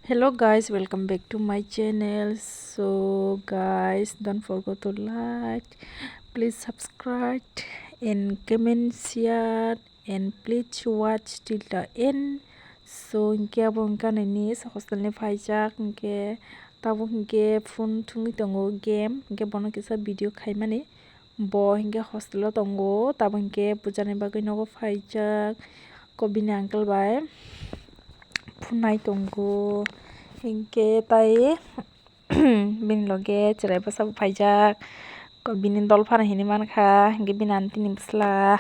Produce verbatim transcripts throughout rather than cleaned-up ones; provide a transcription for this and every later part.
Hello guys, welcome back to my channel. So guys, don't forget to like, please subscribe and comment, share and please watch till the end. So hinkhe abo hinkhe ani niece hostel ni phaijak, hinkhe tabuk hinkhe phone thungwi tongo game, hinkhe bono kisa video khaimani. Bo hinkhe hostel o tongo, tabuk hinkhe puja ni bagwi nogo phaijak, ko bini uncle bai phunai tongo, hinkhe tai bini loge chwrai bwsa bo phaijak, ko bini dol phano hinwi mankha, hinkhe bini aunty ni bwsla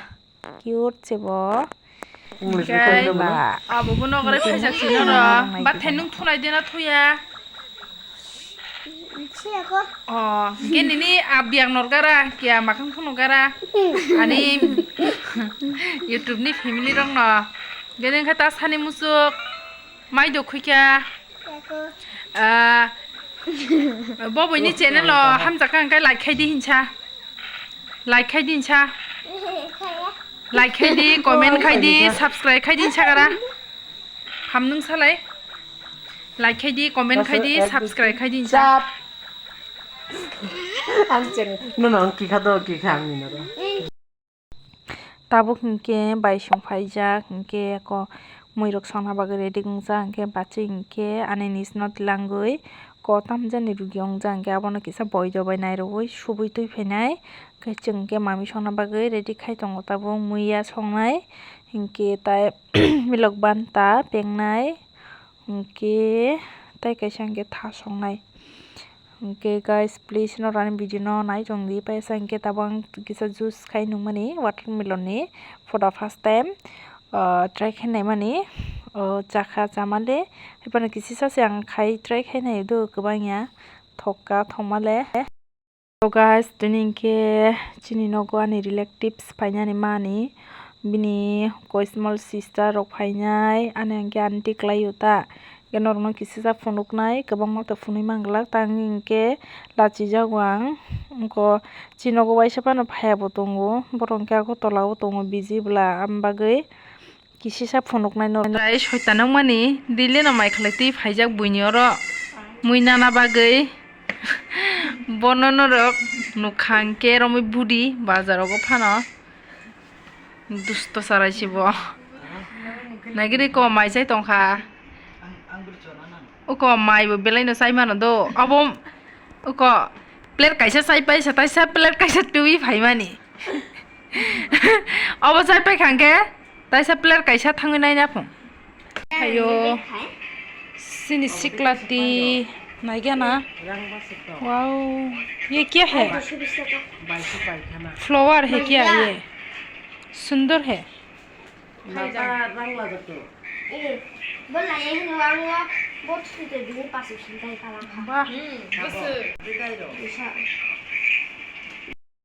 cute se bo. English Guys, abo bo nogore phaijak sino ro. Bathai nung thunai dena thuya. O, hinkhe nini a biyang nor gara, kiya makhang phunuk gara. Ani YouTube ni family rok no. Gede wngkha ta sani musuk. Mai do khuikha. Ah, bo boini channel o hamjakha hwnkhe like khai di hinsa. Like khai di hinsa. Like khai di, comment khai di, subscribe khai di hinsa gara. Hamnung salai. Like khai di, comment khai di, subscribe khai di hinsa. Ang channel no no ang kikha do kikha ang ni no. Tabuk hinkhe bai song phaijak, hinkhe eko muirok songna bagwi ready wngjak, hinkhe bachwi hinkhe ani niece no twlangwi ko tamjani rugi wngjak, hinkhe abono kisa boi dobai nairogwi subui twi phainai. Hinkhe chwng hinkhe mami songna bagwi ready khai tongo, tabuk muiya songnai, hinkhe tai milok banta pengnai, hinkhe tai kaisa hinkhe tha songnai. Hinkhe guys, please norok ani video no nai tong di, paisa hinkhe tabuk ang kisa juice khai nungmani watermelon ni for the first time, ah, try khai naimani, oh, chakha chamale, haibano kisisa se ang khai try khai nai do kwbangya thokka thokmale. So guys, tini hinkhe chini nogo ani relatives phainani mani, bini koi small sister rok phainai, ani hinkhe aunty kwlaio ta. Hinkhe norokno kisisa phunuknai, kwbangma ta phunui manglak, tangwi hinkhe lachijago ang. Wngkha chini nogo waisa phano phaiya bo tongo, borok hinkhe Agartala o tongo busy bwla, aboni bagwi kisisa phunuknai norokno. Tei soitan wngmani daily no mai khlai twi phaijak buini oro mui nana bagwi. Bono norok nukha hinkhe romwi budi bazar rogo phano. Dusto charai se bo. Naigiri ko mai chai tongkha. Uko mai bo belai no chai mano do. Abo uko plate kaisa chai paisa, taisa plate kaisa twi phaimani. Abo chai paikha hwnkhe taisa plate kaisa thangwi naina phung. Ayo. Sini sikla twi naigana. Wow, ye kya hai? Flower hai kya ye? Sundor hai. Nata rang laga to. Bo lai ang no ang wo bo thute bini pasu sintai pala kha. Bah.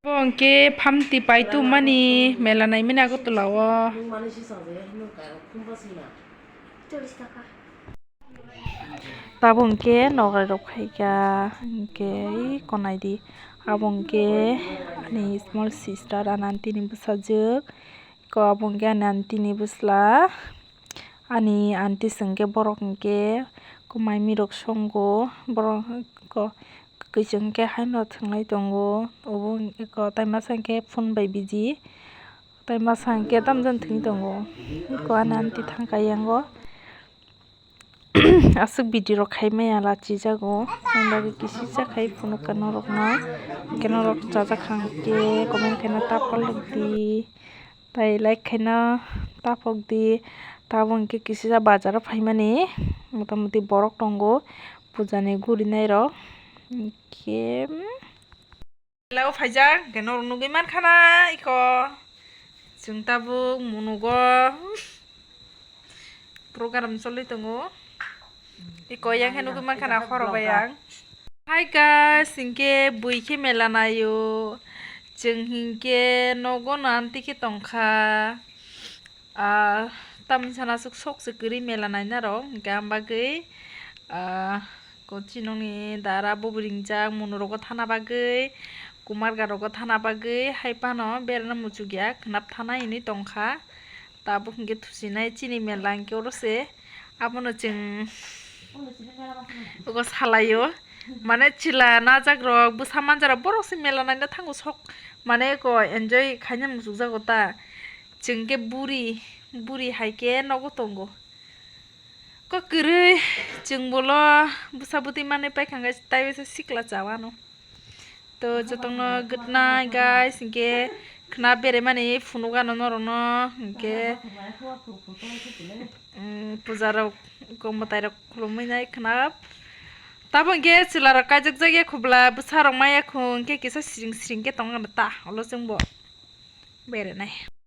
Bo hwnkhe phamti paitu mani mela naimani Agartala o. Nung mani si sangjaya hinwi kairok khumba sina. Chollish taka. Tabuk hwnkhe nograi rok phaikha hwnkhe iko naidi. Abo hwnkhe ani small sister ani aunty ni bwsajwk. Iko abo hwnkhe ani aunty ni bwsla. Ani aunty se hwnkhe borok hwnkhe kwmai mirok songo. Borok ko kwchwng khe haino thwnglai tongo. Obo iko tai masa hwnkhe phone bai busy. Tai masa hwnkhe tamjani thwngwi tongo. Iko ani aunty thangkha yango. Aswk video rok khai maya lachijago. Ani bagwi kisisa khai phunukha norokno. Hwnkhe norok chajakha hwnkhe comment khaina ta follow di. Tai like khaina ta pok di. Tabuk hwnkhe kisisa bazar o phaimani. Motamoti borok tongo. Puja ni gurinairok. Hwnkhe. Mela o phaijak, hwnkhe norok nugwi mankha na iko. Chwng tabuk munugo program choli tongo. Iko yang khe nugwi mankha na khoro bai ang. Hi guys, hinkhe bui khe mela naio. Chwng hinkhe nogo no aunty khe tongkha. Ah, tamni sana aswk sok se kwrwi mela naina rok, hwnkhe ang bagwi, ah, ko chinoni dara bubui ringjak, munurogo thana bagwi, kumarga rogo thana bagwi, hai phano berana muchukya, khnap thana hinwi tongkha. Tabuk hwnkhe thusinai chini mela hwnkhe oro se, abono chwng Ogo salaio. Mane chwla najak rok, bwsa manja rok, borok se mela naina thango sok. Mane ko enjoy khaina muchuk jago ta. Chwng khe buri, buri hai khe nogo tongo. Ko kwrwi chwng bolo bwsa bwtwi manwi paikha khe taibo se sikla chawano. To jotono good night guys, hinkhe khna beremani phunukgano norokno, hinkhe, mm, puja rok, mwtai rok khulumwi nai khna. Tabo hinkhe chwla rok kaijak jak ya khubla, bwsa rok maya khu, hinkhe kisa siring siring khe tongna ta, ulo chwngbo berenai.